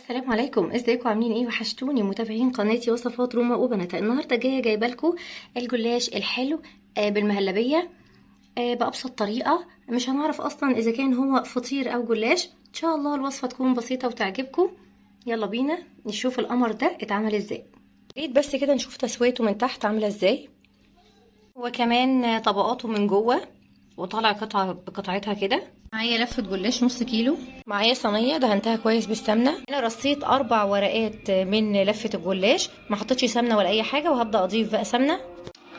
السلام عليكم، ازيكم؟ عاملين ايه؟ وحشتوني متابعين قناتي وصفات روما وبناتها. النهارده جاية جايبه لكم الجلاش الحلو بالمهلبيه بابسط طريقه. مش هنعرف اصلا اذا كان هو فطير او جلاش. ان شاء الله الوصفة تكون بسيطة وتعجبكم. يلا بينا نشوف القمر ده اتعمل ازاي. ريت بس كده نشوف تسويته من تحت عامله ازاي، وكمان طبقاته من جوه وطالع قطعه بقطعتها كده. معايا لفه جلاش نص كيلو، معايا صينية دهنتها كويس بالسمنه. انا رصيت 4 ورقات من لفه الجلاش، ما حطيتش سمنه ولا اي حاجة، وهبدا اضيف بقى سمنه.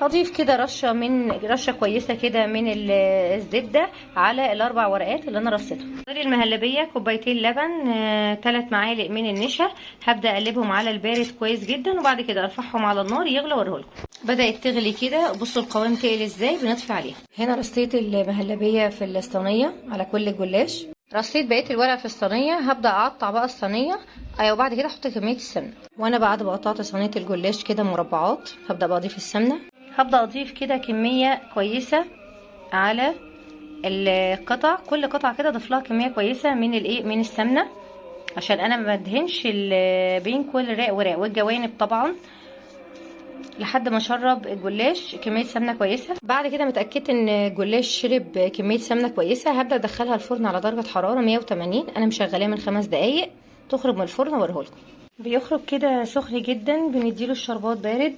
هضيف كده رشه كويسة كده من الزبدة على ال4 ورقات اللي انا رصيتهم. غير المهلبيه كوبايتين لبن، 3 معالق من النشا. هبدا اقلبهم على البارد كويس جدا، وبعد كده ارفعهم على النار يغلى واوريهولكم. بدات تغلي كده، بصوا القوام تقل ازاي، بنطفي عليها. هنا رصيت المهلبيه في الصينية على كل الجلاش، رصيت بقية الورق في الصينية. هبدا اقطع بقى الصينية، ايوه، وبعد كده احط كمية السمنة. وانا بعد ما قطعت صينية الجلاش كده مربعات، هبدا بقى اضيف السمنة. هبدا اضيف كده كمية كويسة على القطع، كل قطعه كده اضيف لها كمية كويسة من الايه، من السمنة، عشان انا ما ادهنش بين كل رق ورق والجوانب طبعا، لحد ما اشرب الجلاش كمية سمنه كويسة. بعد كده متاكدت ان الجلاش شرب كمية سمنه كويسة، هبدا ادخلها الفرن على درجه حرارة 180. انا مشغلاه من 5 دقايق. تخرج من الفرن واوريهولكم. بيخرج كده سخن جدا، بنديله الشربات بارد.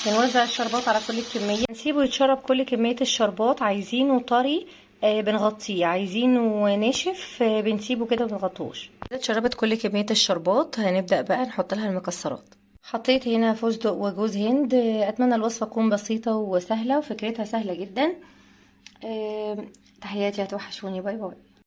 بنوزع الشربات على كل الكمية، نسيبه يتشرب كل كمية الشربات. عايزينه طري بنغطيه، عايزينه ناشف بنسيبه كده بنغطوش. اتشربت كل كمية الشربات، هنبدا بقى نحط لها المكسرات. حطيت هنا فستق وجوز هند. اتمنى الوصفة تكون بسيطة وسهلة وفكرتها سهلة جدا. تحياتي، هتوحشوني. bye bye.